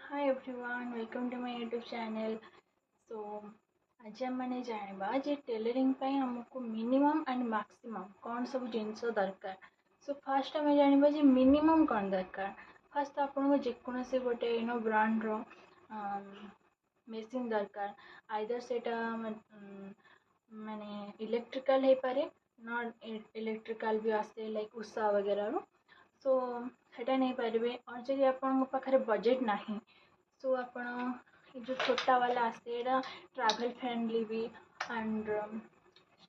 Hi everyone, welcome to my YouTube channel. So ଆଜି ଆମେମାନେ ଜାଣିବା ଯେ ଟେଲରିଂ ପାଇଁ ଆମକୁ ମିନିମମ୍ ଆଣ୍ଡ ମ୍ୟାକ୍ସିମମ୍ କ'ଣ ସବୁ ଜିନିଷ ଦରକାର। ସୋ ଫାର୍ଷ୍ଟ ଆମେ ଜାଣିବା ଯେ ମିନିମମ୍ କ'ଣ ଦରକାର। ଫାର୍ଷ୍ଟ ତ ଆପଣଙ୍କୁ ଯେକୌଣସି ଗୋଟେ ବ୍ରାଣ୍ଡର ମେସିନ୍ ଦରକାର। ଆଇଦର ସେଇଟା ମାନେ ଇଲେକ୍ଟ୍ରିକାଲ୍ ହେଇପାରେ, ନନ୍ ଇଲେକ୍ଟ୍ରିକାଲ୍ ବି ଆସେ, ଲାଇକ୍ ଉଷା ବଗେରାରୁ। ସୋ ସେଇଟା ନେଇପାରିବେ। ଆଉ ଯଦି ଆପଣଙ୍କ ପାଖରେ ବଜେଟ୍ ନାହିଁ, ସୋ ଆପଣ ଏ ଯେଉଁ ଛୋଟା ବାଲା ଆସେ, ଏଇଟା ଟ୍ରାଭେଲ୍ ଫ୍ରେଣ୍ଡଲି ବି ଆଣ୍ଡ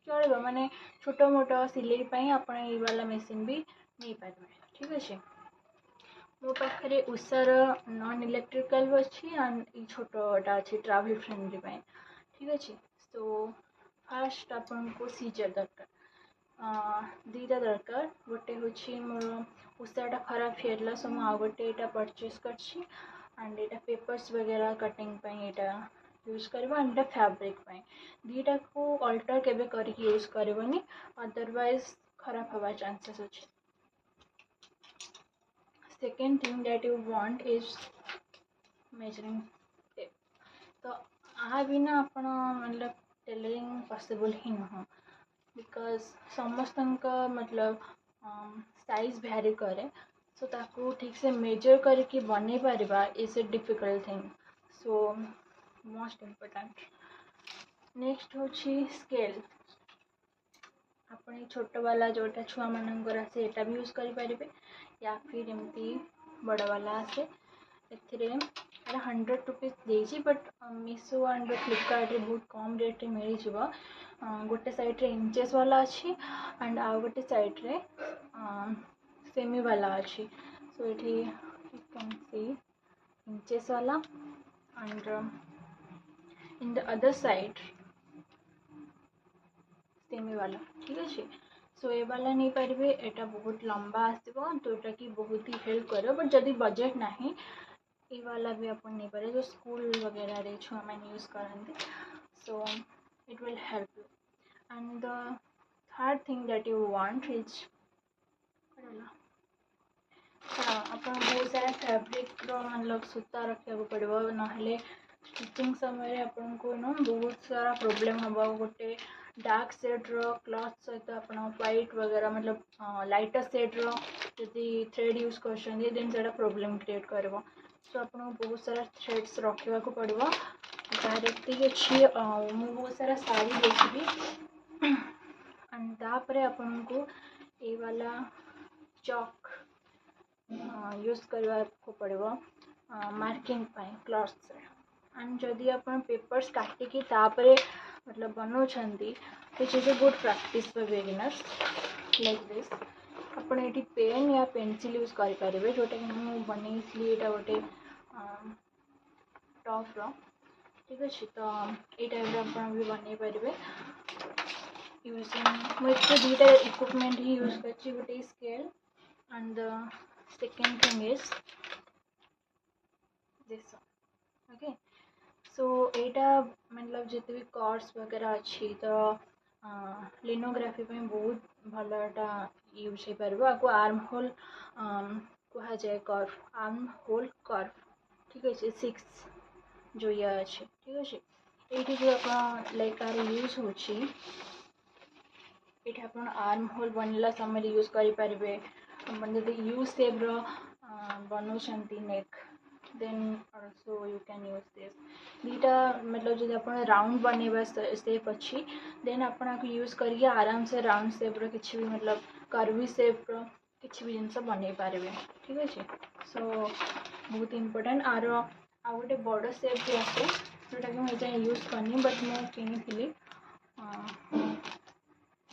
ଚଳିବ। ମାନେ ଛୋଟ ମୋଟ ସିଲେଇ ପାଇଁ ଆପଣ ଏଇ ବାଲା ମେସିନ୍ ବି ନେଇପାରିବେ। ଠିକ୍ ଅଛି, ମୋ ପାଖରେ ଉଷାର ନନ୍ ଇଲେକ୍ଟ୍ରିକାଲ୍ ବି ଅଛି ଆଣ୍ଡ ଏଇ ଛୋଟଟା ଅଛି ଟ୍ରାଭେଲ୍ ଫ୍ରେଣ୍ଡଲି ପାଇଁ। ଠିକ୍ ଅଛି, ସୋ ଫାର୍ଷ୍ଟ ଆପଣଙ୍କୁ ସିଜର୍ ଦରକାର, ଦୁଇଟା ଦରକାର। ଗୋଟେ ହେଉଛି ମୋର ଉଷାଟା ଖରାପ ହେଇଯାଇଥିଲା, ସୋ ମୁଁ ଆଉ ଗୋଟେ ଏଇଟା ପରଚେସ୍ କରିଛି। ଆଣ୍ଡ ଏଇଟା ପେପର୍ସ ବଗେରା କଟିଂ ପାଇଁ ଏଇଟା ୟୁଜ୍ କରିବ ଆଣ୍ଡ ଏଇଟା ଫ୍ୟାବ୍ରିକ୍ ପାଇଁ। ଦୁଇଟାକୁ ଅଲ୍ଟର କେବେ କରିକି ୟୁଜ୍ କରିବନି, ଅଦରୱାଇଜ୍ ଖରାପ ହେବା ଚାନ୍ସେସ୍ ଅଛି। Second thing that you want is measuring tape. ତ ଆ ବିନା ଆପଣ ମତଲବ ଟେଲରିଂ ପସିବଲ୍ ହିଁ ନୁହଁ, because ସମସ୍ତଙ୍କ ମତଲବ ସାଇଜ୍ ଭ୍ୟାରି କରେ। ସୋ ତାକୁ ଠିକ୍ସେ ମେଜର୍ କରିକି ବନେଇ ପାରିବା is a difficult thing, so most important. Next ହେଉଛି ସ୍କେଲ୍। ଆପଣ ଏଇ ଛୋଟ ବାଲା ଯେଉଁଟା ଛୁଆମାନଙ୍କର ଆସେ, ଏଇଟା ବି ୟୁଜ୍ କରିପାରିବେ, ୟା ଫିର୍ ଏମିତି ବଡ଼ ବାଲା ଆସେ। ଏଥିରେ ଏଇଟା 100 ରୁପିଜ୍ ଦେଇଛି, ବଟ୍ ମିଶୋ ଆଣ୍ଡ ଫ୍ଲିପକାର୍ଟରେ ବହୁତ କମ୍ ରେଟ୍ରେ ମିଳିଯିବ। ଗୋଟେ ସାଇଡ଼୍ରେ ଇଞ୍ଚେସ୍ ବାଲା ଅଛି ଆଣ୍ଡ ଆଉ ଗୋଟେ ସାଇଡ଼୍ରେ ସେମି ବାଲା ଅଛି। ସୋ ଏଠି you can C inches ବାଲା and in the other side semi ବାଲା। ଠିକ୍ ଅଛି, ସୋ ଏ ବାଲା ନେଇପାରିବେ। ଏଇଟା ବହୁତ ଲମ୍ବା ଆସିବ, ଯେଉଁଟାକି ବହୁତ ହି ହେଲ୍ପ କରିବ। ବଟ୍ ଯଦି ବଜେଟ୍ ନାହିଁ, ଏଇ ବାଲା ବି ଆପଣ ନେଇପାରିବେ, ଯେଉଁ ସ୍କୁଲ ବଗେରାରେ ଛୁଆମାନେ ୟୁଜ୍ କରନ୍ତି। So it will help you. And the third thing that you want is, ହଁ, ଆପଣ ବହୁତ ସାରା ଫ୍ୟାବ୍ରିକ୍ର ମତଲବ ସୂତା ରଖିବାକୁ ପଡ଼ିବ, ନହେଲେ ଷ୍ଟିଚିଂ ସମୟରେ ଆପଣଙ୍କୁ ନା ବହୁତ ସାରା ପ୍ରୋବ୍ଲେମ୍ ହେବ। ଗୋଟେ ଡାର୍କ ସେଡ଼୍ର କ୍ଲଥ୍ ସହିତ ଆପଣ ହ୍ୱାଇଟ୍ ବଗେରା, ମତଲବ ଲାଇଟର୍ ସେଡ଼୍ର ଯଦି ଥ୍ରେଡ଼୍ ୟୁଜ୍ କରୁଛନ୍ତି, ଦେନ୍ ସେଇଟା ପ୍ରୋବ୍ଲେମ୍ କ୍ରିଏଟ୍ କରିବ। ସୋ ଆପଣଙ୍କୁ ବହୁତ ସାରା ଥ୍ରେଡ଼୍ସ ରଖିବାକୁ ପଡ଼ିବ। ତାର ଏତିକି ଅଛି। ଆଉ ମୁଁ ବହୁତ ସାରା ଶାଢ଼ୀ ଦେଇଥିବି। ଆଣ୍ଡ ତାପରେ ଆପଣଙ୍କୁ ଏଇ ବାଲା ଚକ୍ ୟୁଜ୍ କରିବାକୁ ପଡ଼ିବ ମାର୍କିଂ ପାଇଁ କ୍ଲଥ୍ସରେ। ଆଣ୍ଡ ଯଦି ଆପଣ ପେପର୍ସ କାଟିକି ତାପରେ ମତଲବ ବନଉଛନ୍ତି, which is a good practice for beginners, like this, ଆପଣ ଏଇଠି ପେନ୍ ୟା ପେନସିଲ୍ ୟୁଜ୍ କରିପାରିବେ, ଯେଉଁଟାକି ମୁଁ ବନେଇଥିଲି ଏଇଟା ଗୋଟେ ଟପ୍ର। ଠିକ୍ ଅଛି, ତ ଏଇ ଟାଇପ୍ର ଆପଣ ବି ବନେଇ ପାରିବେ ୟୁଜିଂ। ମୁଁ ଏଥିରେ ଦୁଇଟା ଇକ୍ୱିପମେଣ୍ଟ ହିଁ ୟୁଜ୍ କରିଛି, ଗୋଟେ scale and the second thing is this. Okay, so ଏଇଟା ମତଲବ ଯେତେ ବି କର୍ଭସ୍ ବଗେରା ଅଛି, ତ ଲିନୋଗ୍ରାଫି ପାଇଁ ବହୁତ ଭଲ ଏଇଟା ୟୁଜ୍ ହେଇପାରିବ। ଆକୁ ଆର୍ମ ହୋଲ୍ କୁହାଯାଏ, କର୍ଭ, ଆର୍ମ ହୋଲ୍ କର୍ଭ। ଠିକ୍ ଅଛି, ସିକ୍ସ ଯେଉଁ ଇଏ ଅଛି। ଠିକ୍ ଅଛି, ଏଇଠି ଯେଉଁ ଆପଣ ଲାଇକ୍ ଆର ୟୁଜ୍ ହେଉଛି, ଏଇଠି ଆପଣ ଆର୍ମ ହୋଲ୍ ବନେଇଲା ସମୟରେ ୟୁଜ୍ କରିପାରିବେ। ଆପଣ ଯଦି you ସେପ୍ର ବନଉଛନ୍ତି neck, then also you can use this. ଦୁଇଟା ମତଲବ ଯଦି ଆପଣ ରାଉଣ୍ଡ ବନେଇବା ସେପ୍ ଅଛି, ଦେନ୍ ଆପଣ ଆକୁ ୟୁଜ୍ କରିକି ଆରାମସେ ରାଉଣ୍ଡ ସେପ୍ର କିଛି ବି, ମତଲବ କର୍ଭି ସେପ୍ର କିଛି ବି ଜିନିଷ ବନେଇ ପାରିବେ। ଠିକ୍ ଅଛି, ସୋ ବହୁତ ଇମ୍ପୋର୍ଟାଣ୍ଟ। ଆର ଆଉ ଗୋଟେ ବଡ଼ ସେପ୍ ବି ଆସେ, ଯେଉଁଟାକି ମୁଁ ଏଯାଏଁ ୟୁଜ୍ କରିନି, ବଟ୍ ମୁଁ କିଣିଥିଲି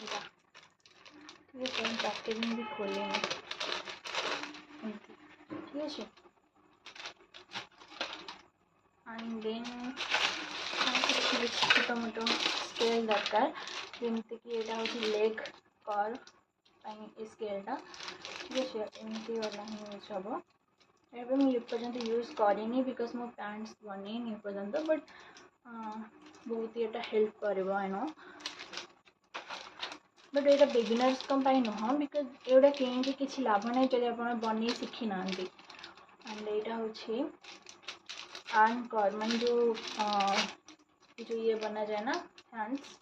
ଏଇଟା। ଠିକ୍ ଅଛି, ମୁଁ ପ୍ୟାକେଜିଂ ବି ଖୋଲିନି ଏମିତି। ଠିକ୍ ଅଛି, ଆଣ୍ଡ ଦେନ୍ କିଛି କିଛି ଛୋଟ ମୋଟ ସ୍କେଲ୍ ଦରକାର, ଯେମିତିକି ଏଇଟା ହେଉଛି ଲେଗ୍ କର୍ଭ ପାଇଁ ଏ ସ୍କେଲ୍ଟା। ଠିକ୍ ଅଛି, ଏମିତି ବାଲା ହିଁ ୟୁଜ୍ ହେବ। ଏବେ ମୁଁ ଏପର୍ଯ୍ୟନ୍ତ ୟୁଜ୍ କରିନି, because ମୁଁ ପ୍ୟାଣ୍ଟସ୍ ବନେଇନି ଏପର୍ଯ୍ୟନ୍ତ, ବଟ୍ ବହୁତ ଏଇଟା ହେଲ୍ପ କରିବ ଏଣୁ। ବଟ୍ ଏଇଟା ବିଗିନର୍ସଙ୍କ ପାଇଁ ନୁହଁ, because ଏଗୁଡ଼ା କିଣିକି କିଛି ଲାଭ ନାହିଁ ଯଦି ଆପଣ ବନେଇ ଶିଖିନାହାନ୍ତି। ଆଣ୍ଡ ଏଇଟା ହେଉଛି ଆର୍ମ କର୍ ମାନେ ଯେଉଁ ଯେଉଁ ଇଏ ବନାଯାଏ ନା ହ୍ୟାଣ୍ଡସ୍,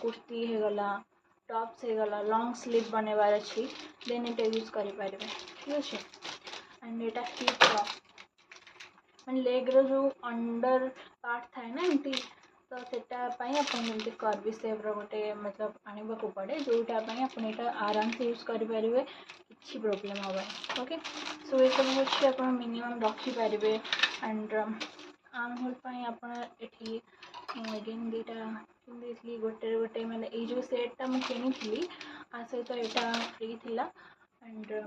କୁର୍ତ୍ତି ହେଇଗଲା, ଟପ୍ସ ହେଇଗଲା, ଲଙ୍ଗ୍ ସ୍ଲିଭ୍ ବନେଇବାର ଅଛି, ଦେନ୍ ଏଇଟା ୟୁଜ୍ କରିପାରିବେ। ଠିକ୍ ଅଛି। ଆଣ୍ଡ ଏଇଟା ହିପ୍ର ମାନେ ଲେଗ୍ର ଯେଉଁ ଅଣ୍ଡର ପାର୍ଟ ଥାଏ ନା ଏମିତି, ତ ସେଟା ପାଇଁ ଆପଣ ଯେମିତି କର୍ଭି ସେପ୍ର ଗୋଟେ ମତଲବ ଆଣିବାକୁ ପଡ଼େ, ଯେଉଁଟା ପାଇଁ ଆପଣ ଏଇଟା ଆରାମସେ ୟୁଜ୍ କରିପାରିବେ, କିଛି ପ୍ରୋବ୍ଲେମ୍ ହେବନି। ଓକେ, ସୋ ଏସବୁ ଅଛି ଆପଣ ମିନିମମ୍ ରଖିପାରିବେ। ଆଣ୍ଡ ଆର୍ମ ହୋଲ୍ ପାଇଁ ଆପଣ ଏଠି ମୁଁ ଏଗେନ୍ ଦୁଇଟା କିଣିଦେଇଥିଲି, ଗୋଟେରେ ଗୋଟେ ମାନେ ଏଇ ଯେଉଁ ସେଟ୍ଟା ମୁଁ କିଣିଥିଲି ଆ ସହିତ ଏଇଟା ଫ୍ରି ଥିଲା। ଆଣ୍ଡ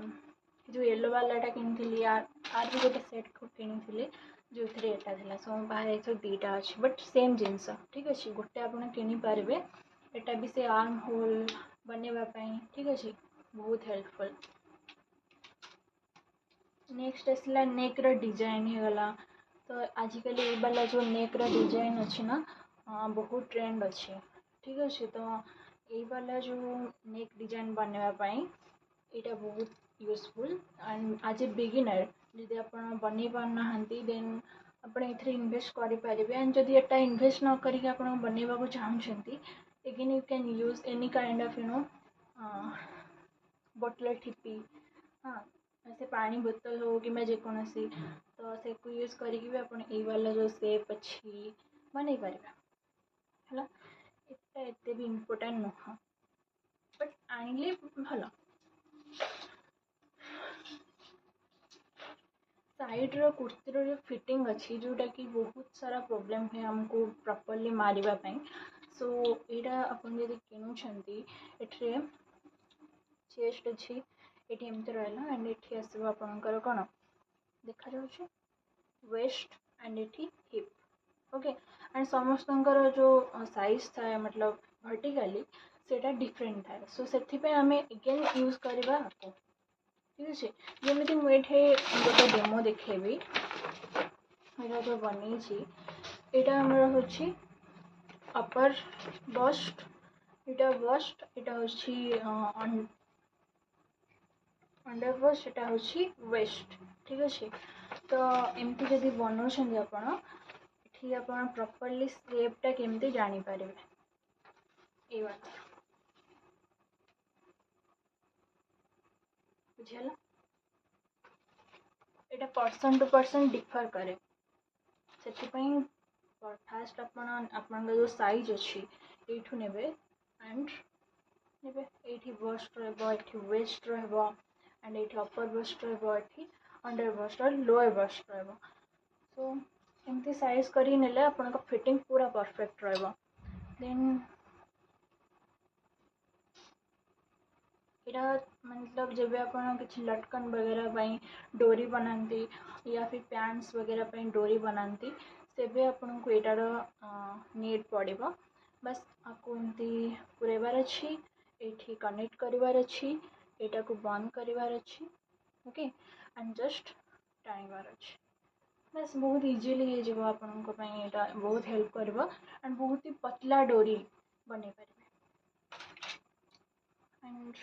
ଯେଉଁ ୟେଲୋ ବାଲାଟା କିଣିଥିଲି ଆର ବି ଗୋଟେ ସେଟ୍ କିଣିଥିଲି ଯେଉଁଥିରେ ଏଇଟା ଥିଲା। ସୋ ମୋ ପାଖରେ ଏସବୁ ଦୁଇଟା ଅଛି, ବଟ୍ ସେମ୍ ଜିନିଷ। ଠିକ୍ ଅଛି, ଗୋଟେ ଆପଣ କିଣିପାରିବେ। ଏଇଟା ବି ସେ ଆର୍ମ ହୋଲ୍ ବନେଇବା ପାଇଁ। ଠିକ୍ ଅଛି, ବହୁତ ହେଲ୍ପଫୁଲ୍। ନେକ୍ସଟ ଆସିଲା ନେକ୍ର ଡିଜାଇନ୍ ହେଇଗଲା। ତ ଆଜିକାଲି ଏଇ ବାଲା ଯେଉଁ ନେକ୍ର ଡିଜାଇନ୍ ଅଛି ନା, ବହୁତ ଟ୍ରେଣ୍ଡ ଅଛି। ଠିକ୍ ଅଛି, ତ ଏଇ ବାଲା ଯେଉଁ ନେକ୍ ଡିଜାଇନ୍ ବନେଇବା ପାଇଁ ଏଇଟା ବହୁତ useful. And as A beginner ଯଦି ଆପଣ ବନେଇ ପାରୁନାହାନ୍ତି, ଦେନ୍ ଆପଣ ଏଥିରେ ଇନଭେଷ୍ଟ କରିପାରିବେ। ଆଣ୍ଡ ଯଦି ଏଟା ଇନଭେଷ୍ଟ ନ କରିକି ଆପଣ ବନେଇବାକୁ ଚାହୁଁଛନ୍ତି, again you can use any kind of bottle ଠିପି, ହଁ, ସେ ପାଣି ବୋତଲ ହଉ କିମ୍ବା ଯେକୌଣସି, ତ ସେକୁ ୟୁଜ୍ କରିକି ବି ଆପଣ ଏଇ ବାଲା ଯେଉଁ ସେପ୍ ଅଛି ବନେଇ ପାରିବେ। ହେଲା, ଏଟା ଏତେ ବି ଇମ୍ପୋର୍ଟାଣ୍ଟ ନୁହଁ, ବଟ୍ ଆଣିଲେ ଭଲ। ସାଇଡ଼୍ର କୁର୍ତ୍ତୀର ଯେଉଁ ଫିଟିଙ୍ଗ ଅଛି, ଯେଉଁଟାକି ବହୁତ ସାରା ପ୍ରୋବ୍ଲେମ୍ ହୁଏ ଆମକୁ ପ୍ରପର୍ଲି ମାରିବା ପାଇଁ, ସୋ ଏଇଟା ଆପଣ ଯଦି କିଣୁଛନ୍ତି, ଏଥିରେ ଚେଷ୍ଟ ଅଛି, ଏଠି ଏମିତି ରହିଲା। ଆଣ୍ଡ ଏଠି ଆସିବ ଆପଣଙ୍କର କ'ଣ ଦେଖାଯାଉଛି, ୱେଷ୍ଟ, ଆଣ୍ଡ ଏଠି ହିପ୍। ଓକେ, ଆଣ୍ଡ ସମସ୍ତଙ୍କର ଯେଉଁ ସାଇଜ୍ ଥାଏ ମତଲବ ଭର୍ଟିକାଲି, ସେଇଟା ଡିଫରେଣ୍ଟ ଥାଏ। ସୋ ସେଥିପାଇଁ ଆମେ ଏଗେନ୍ ୟୁଜ୍ କରିବା ଆକୁ। ଠିକ୍ ଅଛି, ଯେମିତି ମୁଁ ଏଠି ଗୋଟେ ଡେମୋ ଦେଖେଇବି। ଏଇଟା ଯେଉଁ ବନେଇଛି, ଏଇଟା ଆମର ହେଉଛି ଅପର ବଷ୍ଟ, ଏଇଟା ବଷ୍ଟ, ଏଇଟା ହେଉଛି ଅଣ୍ଡର ବଷ୍ଟ, ଏଇଟା ହେଉଛି ୱେଷ୍ଟ। ଠିକ୍ ଅଛି, ତ ଏମିତି ଯଦି ବନଉଛନ୍ତି ଆପଣ, ଏଠି ଆପଣ ପ୍ରପରଲି ସେପ୍ଟା କେମିତି ଜାଣିପାରିବେ ଏଇ ବାଟ। ବୁଝିହେଲା? ଏଇଟା ପର୍ସନ୍ ଟୁ ପର୍ସନ୍ ଡିଫର୍ କରେ। ସେଥିପାଇଁ ଫାଷ୍ଟ ଆପଣ ଆପଣଙ୍କ ଯେଉଁ ସାଇଜ୍ ଅଛି ଏଇଠୁ ନେବେ ଆଣ୍ଡ ନେବେ, ଏଇଠି ବଷ୍ଟ ରହିବ, ଏଠି ୱେଷ୍ଟ ରହିବ, ଆଣ୍ଡ ଏଇଠି ଅପର ବଷ୍ଟ ରହିବ, ଏଠି ଅଣ୍ଡର ବଷ୍ଟ ଆଉ ଲୋଅର ବଷ୍ଟ ରହିବ। ସୋ ଏମିତି ସାଇଜ୍ କରିକି ନେଲେ ଆପଣଙ୍କ ଫିଟିଙ୍ଗ ପୁରା ପରଫେକ୍ଟ ରହିବ। ଦେନ୍ ଏଇଟା ମତଲବ ଯେବେ ଆପଣ କିଛି ଲଟକନ ବଗେରା ପାଇଁ ଡୋରି ବନାନ୍ତି ୟା ଫିର୍ ପ୍ୟାଣ୍ଟସ୍ ବଗେରା ପାଇଁ ଡୋରି ବନାନ୍ତି, ସେବେ ଆପଣଙ୍କୁ ଏଇଟାର ନିଡ଼୍ ପଡ଼ିବ। ବାସ୍ ଆକୁ ଏମିତି ପୁରେଇବାର ଅଛି, ଏଇଠି କନେକ୍ଟ କରିବାର ଅଛି, ଏଇଟାକୁ ବନ୍ଦ କରିବାର ଅଛି। ଓକେ, ଆଣ୍ଡ ଜଷ୍ଟ ଟାଣିବାର ଅଛି। ବାସ୍, ବହୁତ ଇଜିଲି ହେଇଯିବ ଆପଣଙ୍କ ପାଇଁ। ଏଇଟା ବହୁତ ହେଲ୍ପ କରିବ ଆଣ୍ଡ ବହୁତ ହି ପତଲା ଡୋରି ବନେଇ ପାରିବେ। ଆଣ୍ଡ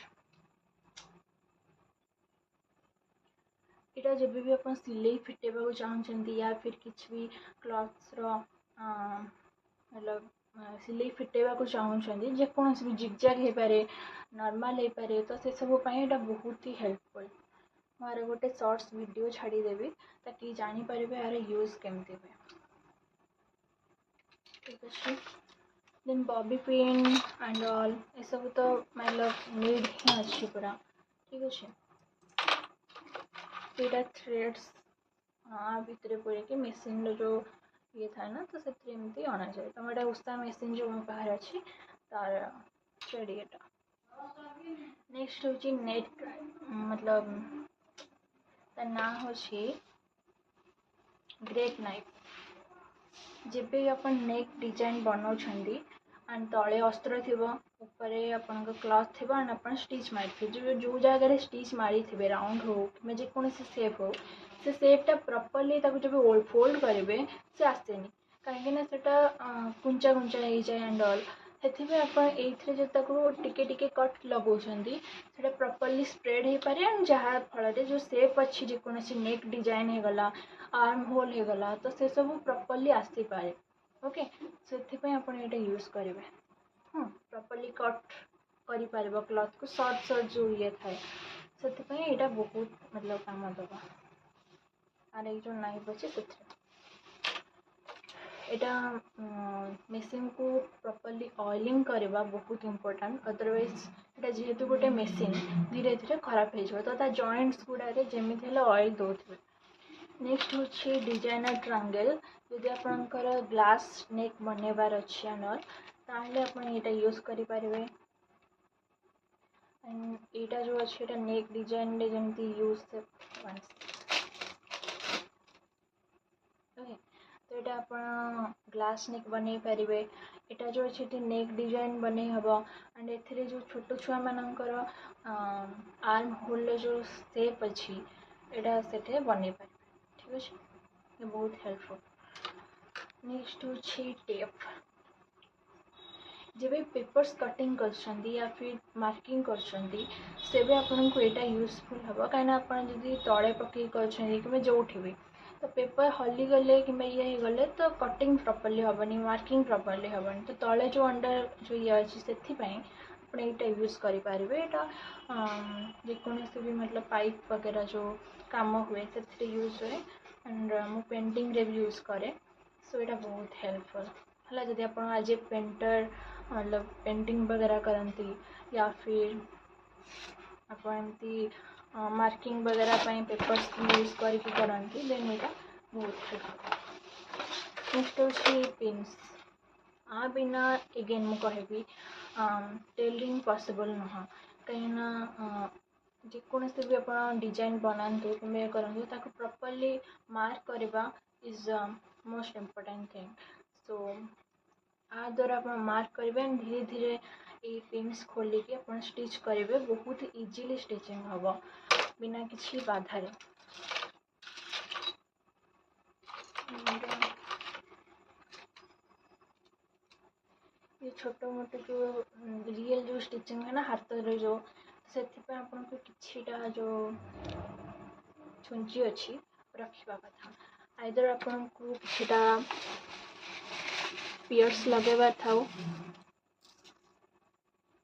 ଏଇଟା ଯେବେ ବି ଆପଣ ସିଲେଇ ଫିଟେଇବାକୁ ଚାହୁଁଛନ୍ତି ୟା ଫିର୍ କିଛି ବି କ୍ଲଥ୍ସର ମତଲବ ସିଲେଇ ଫିଟେଇବାକୁ ଚାହୁଁଛନ୍ତି, ଯେକୌଣସି ବି ଜିଗଜାଗ୍ ହେଇପାରେ, ନର୍ମାଲ୍ ହେଇପାରେ, ତ ସେସବୁ ପାଇଁ ଏଇଟା ବହୁତ ହି ହେଲ୍ପଫୁଲ୍। ମୁଁ ଆର ଗୋଟେ ସର୍ଟସ୍ ଭିଡ଼ିଓ ଛାଡ଼ିଦେବି ତାକି ଜାଣିପାରିବେ ଏହାର ୟୁଜ୍ କେମିତି ହୁଏ। ଠିକ୍ ଅଛି। ଦେନ୍ ବବି ପିନ୍ ଆଣ୍ଡ ଅଲ୍ ଏସବୁ ତ ମତଲବ ନିଡ଼୍ ହିଁ ଅଛି ପୁରା। ଠିକ୍ ଅଛି। ଏଇଟା ଥ୍ରେଡ଼୍ସ ଭିତରେ ପୂରେଇକି ମେସିନ୍ର ଯେଉଁ ଇଏ ଥାଏ ନା, ତ ସେଥିରେ ଏମିତି ଅଣାଯାଏ। ତ ଏଇଟା ଉଷା ମେସିନ୍ ଯେଉଁ ମୋ ପାଖରେ ଅଛି, ତାର ଥ୍ରେଡ଼୍ ଇଏଟା। ନେକ୍ସଟ ହେଉଛି ନେଟ୍, ମତଲବ ତା ନାଁ ହେଉଛି ଗ୍ରେଟ୍ ନାଇଫ୍। ଯେବେ ଆପଣ ନେକ୍ ଡିଜାଇନ୍ ବନାଉଛନ୍ତି ଆଣ୍ଡ ତଳେ ଅସ୍ତ୍ର ଥିବ, ଉପରେ ଆପଣଙ୍କ କ୍ଲଥ୍ ଥିବ, ଆଣ୍ଡ ଆପଣ ଷ୍ଟିଚ୍ ମାରିଥିବେ, ଯେଉଁ ଯେଉଁ ଜାଗାରେ ଷ୍ଟିଚ୍ ମାରିଥିବେ, ରାଉଣ୍ଡ ହଉ କିମ୍ବା ଯେକୌଣସି ସେପ୍ ହଉ, ସେ ସେପ୍ଟା ପ୍ରପରଲି ତାକୁ ଯେବେ ଫୋଲ୍ଡ କରିବେ ସେ ଆସେନି, କାହିଁକିନା ସେଟା କୁଞ୍ଚା କୁଞ୍ଚା ହେଇଯାଏ ଆଣ୍ଡ ଅଲ୍। ସେଥିପାଇଁ ଆପଣ ଏଇଥିରେ ଯଦି ତାକୁ ଟିକେ ଟିକେ କଟ୍ ଲଗାଉଛନ୍ତି, ସେଇଟା ପ୍ରପରଲି ସ୍ପ୍ରେଡ଼୍ ହେଇପାରେ, ଆଣ୍ଡ ଯାହା ଫଳରେ ଯେଉଁ ସେପ୍ ଅଛି, ଯେକୌଣସି ନେକ୍ ଡିଜାଇନ୍ ହେଇଗଲା, ଆର୍ମ ହୋଲ୍ ହେଇଗଲା, ତ ସେସବୁ ପ୍ରପର୍ଲି ଆସିପାରେ। ଓକେ, ସେଥିପାଇଁ ଆପଣ ଏଇଟା ୟୁଜ୍ କରିବେ। ହଁ, ପ୍ରପର୍ଲି କଟ୍ କରିପାରିବ କ୍ଲଥକୁ, ସର୍ଟ ସର୍ଟ ଯେଉଁ ଇଏ ଥାଏ, ସେଥିପାଇଁ ଏଇଟା ବହୁତ ମତଲବ କାମ ଦେବ। আর ଏଇ ଯେଉଁ ନାଇଫ୍ ଅଛି ସେଥିରେ ଏଇଟା ମେସିନ୍କୁ ପ୍ରପର୍ଲି ଅଏଲିଂ କରିବା ବହୁତ ଇମ୍ପୋର୍ଟାଣ୍ଟ। ଅଦରୱାଇଜ୍ ଏଇଟା ଯେହେତୁ ଗୋଟେ ମେସିନ୍, ଧୀରେ ଧୀରେ ଖରାପ ହେଇଯିବ, ତ ତା ଜଏଣ୍ଟସ୍ ଗୁଡ଼ାରେ ଯେମିତି ହେଲେ ଅଏଲ୍ ଦେଉଥିବେ। ନେକ୍ସଟ ହେଉଛି ଡିଜାଇନର୍ ଟ୍ରାଙ୍ଗେଲ୍। ଯଦି ଆପଣଙ୍କର ଗ୍ଲାସ୍ ନେକ୍ ବନେଇବାର ଅଛି ଆନର୍, ତାହେଲେ ଆପଣ ଏଇଟା ୟୁଜ୍ କରିପାରିବେ। ଆଣ୍ଡ ଏଇଟା ଯେଉଁ ଅଛି, ଏଇଟା ନେକ୍ ଡିଜାଇନରେ ଯେମିତି ୟୁଜ୍। ଓକେ, ତ ଏଇଟା ଆପଣ ଗ୍ଲାସ୍ ନେକ୍ ବନେଇ ପାରିବେ। ଏଇଟା ଯେଉଁ ଅଛି, ଏଠି ନେକ୍ ଡିଜାଇନ୍ ବନେଇ ହେବ। ଆଣ୍ଡ ଏଥିରେ ଯେଉଁ ଛୋଟ ଛୁଆମାନଙ୍କର ଆର୍ମ ହୋଲ୍ର ଯେଉଁ ସେପ୍ ଅଛି, ଏଇଟା ସେଥିରେ ବନେଇ ପାରିବେ। ଠିକ୍ ଅଛି, ଏ ବହୁତ ହେଲ୍ପଫୁଲ୍। ନେକ୍ସଟ ହେଉଛି ଟେପ୍। ଯେବେ ପେପର୍ସ କଟିଂ କରୁଛନ୍ତି ୟା ଫିର୍ ମାର୍କିଂ କରୁଛନ୍ତି, ସେବେ ଆପଣଙ୍କୁ ଏଇଟା ୟୁଜଫୁଲ୍ ହେବ। କାହିଁକିନା ଆପଣ ଯଦି ତଳେ ପକେଇକି କରୁଛନ୍ତି କିମ୍ବା ଯେଉଁଠି ବି, ତ ପେପର୍ ହଲିଗଲେ କିମ୍ବା ଇଏ ହେଇଗଲେ ତ କଟିଂ ପ୍ରପର୍ଲି ହେବନି, ମାର୍କିଂ ପ୍ରପର୍ଲି ହେବନି। ତ ତଳେ ଯେଉଁ ଅଣ୍ଡର ଯେଉଁ ଇଏ ଅଛି, ସେଥିପାଇଁ ଆପଣ ଏଇଟା ୟୁଜ୍ କରିପାରିବେ। ଏଇଟା ଯେକୌଣସି ବି ମତଲବ ପାଇପ୍ ବଗେରା ଯେଉଁ କାମ ହୁଏ, ସେଥିରେ ୟୁଜ୍ ହୁଏ। ଆଣ୍ଡ ମୁଁ ପେଣ୍ଟିଂରେ ବି ୟୁଜ୍ କରେ। ସୋ ଏଇଟା ବହୁତ ହେଲ୍ପଫୁଲ୍ ହେଲା ଯଦି ଆପଣ ଆଜ୍ ଏ ପେଣ୍ଟର ମତଲବ ପେଣ୍ଟିଂ ବଗେରା କରନ୍ତି ୟା ଫିର୍ ଆପଣ ଏମିତି ମାର୍କିଂ ବଗେରା ପାଇଁ ପେପର୍ସ ୟୁଜ୍ କରିକି କରନ୍ତି, ଦେନ୍ ଏଇଟା ବହୁତ ହେଲ୍ପଫୁଲ୍। ନେକ୍ସଟ ହେଉଛି ପିନ୍ସ। ଆ ବିନା ଏଗେନ୍ ମୁଁ କହିବି ଟେଲରିଂ ପସିବଲ୍ ନୁହଁ। କାହିଁକିନା ଯେକୌଣସି ବି ଆପଣ ଡିଜାଇନ୍ ବନାନ୍ତୁ କିମ୍ବା ଇଏ କରନ୍ତୁ, ତାକୁ ପ୍ରପର୍ଲି ମାର୍କ କରିବା is most important thing. So ଆ ଦ୍ୱାରା ଆପଣ ମାର୍କ କରିବେ ଆଣ୍ଡ ଧୀରେ ଧୀରେ ଏଇ ପିନ୍ସ ଖୋଲିକି ଆପଣ ଷ୍ଟିଚ୍ କରିବେ, ବହୁତ ଇଜିଲି ଷ୍ଟିଚିଂ ହେବ ବିନା କିଛି ବାଧାରେ। ଏ ଛୋଟ ମୋଟ ଯେଉଁ ରିଏଲ୍ ଯେଉଁ ଷ୍ଟିଚିଂ ହୁଏ ନା ହାତରେ ଯେଉଁ, ସେଥିପାଇଁ ଆପଣଙ୍କୁ କିଛିଟା ଯେଉଁ ଛୁଞ୍ଚି ଅଛି ରଖିବା କଥା। ଆଇଦର ଆପଣଙ୍କୁ କିଛିଟା ପିୟର୍ସ ଲଗାଇବାର ଥାଉ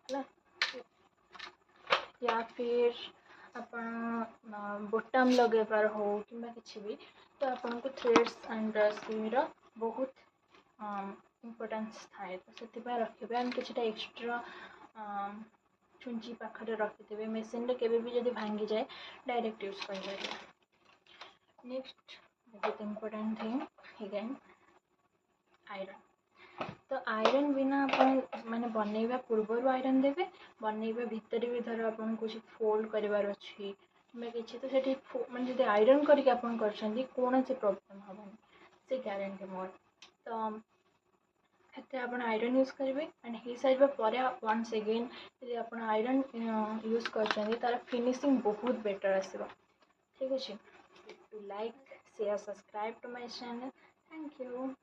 ହେଲା, ୟା ଫିର୍ ଆପଣ ବୋଟାମ ଲଗାଇବାର ହଉ କିମ୍ବା କିଛି ବି, ତ ଆପଣଙ୍କୁ ଥ୍ରେଡ଼୍ସ ଆଣ୍ଡ ସୁଇର ବହୁତ ଇମ୍ପୋର୍ଟାନ୍ସ ଥାଏ, ତ ସେଥିପାଇଁ ରଖିବେ। ଆଣ୍ଡ କିଛିଟା ଏକ୍ସଟ୍ରା ଛୁଞ୍ଚି ପାଖରେ ରଖିଥିବେ, ମେସିନ୍ରେ କେବେ ବି ଯଦି ଭାଙ୍ଗିଯାଏ ଡାଇରେକ୍ଟ ୟୁଜ୍ କରିପାରିବେ। ନେକ୍ସଟ ବହୁତ ଇମ୍ପୋର୍ଟାଣ୍ଟ ଥିଙ୍ଗ ଏଗେନ୍ ଆଇରନ୍। ତ ଆଇରନ୍ ବିନା ଆପଣ ମାନେ ବନେଇବା ପୂର୍ବରୁ ଆଇରନ୍ ଦେବେ, ବନେଇବା ଭିତରେ ବି ଧର ଆପଣଙ୍କୁ କିଛି ଫୋଲ୍ଡ କରିବାର ଅଛି କିମ୍ବା କିଛି, ତ ସେଠି ମାନେ ଯଦି ଆଇରନ୍ କରିକି ଆପଣ କରିଛନ୍ତି, କୌଣସି ପ୍ରୋବ୍ଲେମ୍ ହେବନି, ସେ ଗ୍ୟାରେଣ୍ଟି ମୋର। ତ ସେଥିରେ ଆପଣ ଆଇରନ୍ ୟୁଜ୍ କରିବେ। ଆଣ୍ଡ ହେଇସାରିବା ପରେ ୱାନ୍ସ ଏଗେନ୍ ଯଦି ଆପଣ ଆଇରନ୍ ୟୁଜ୍ କରିଛନ୍ତି, ତା'ର ଫିନିସିଂ ବହୁତ ବେଟର୍ ଆସିବ। ଠିକ୍ ଅଛି, to like, share, subscribe to my channel. Thank you.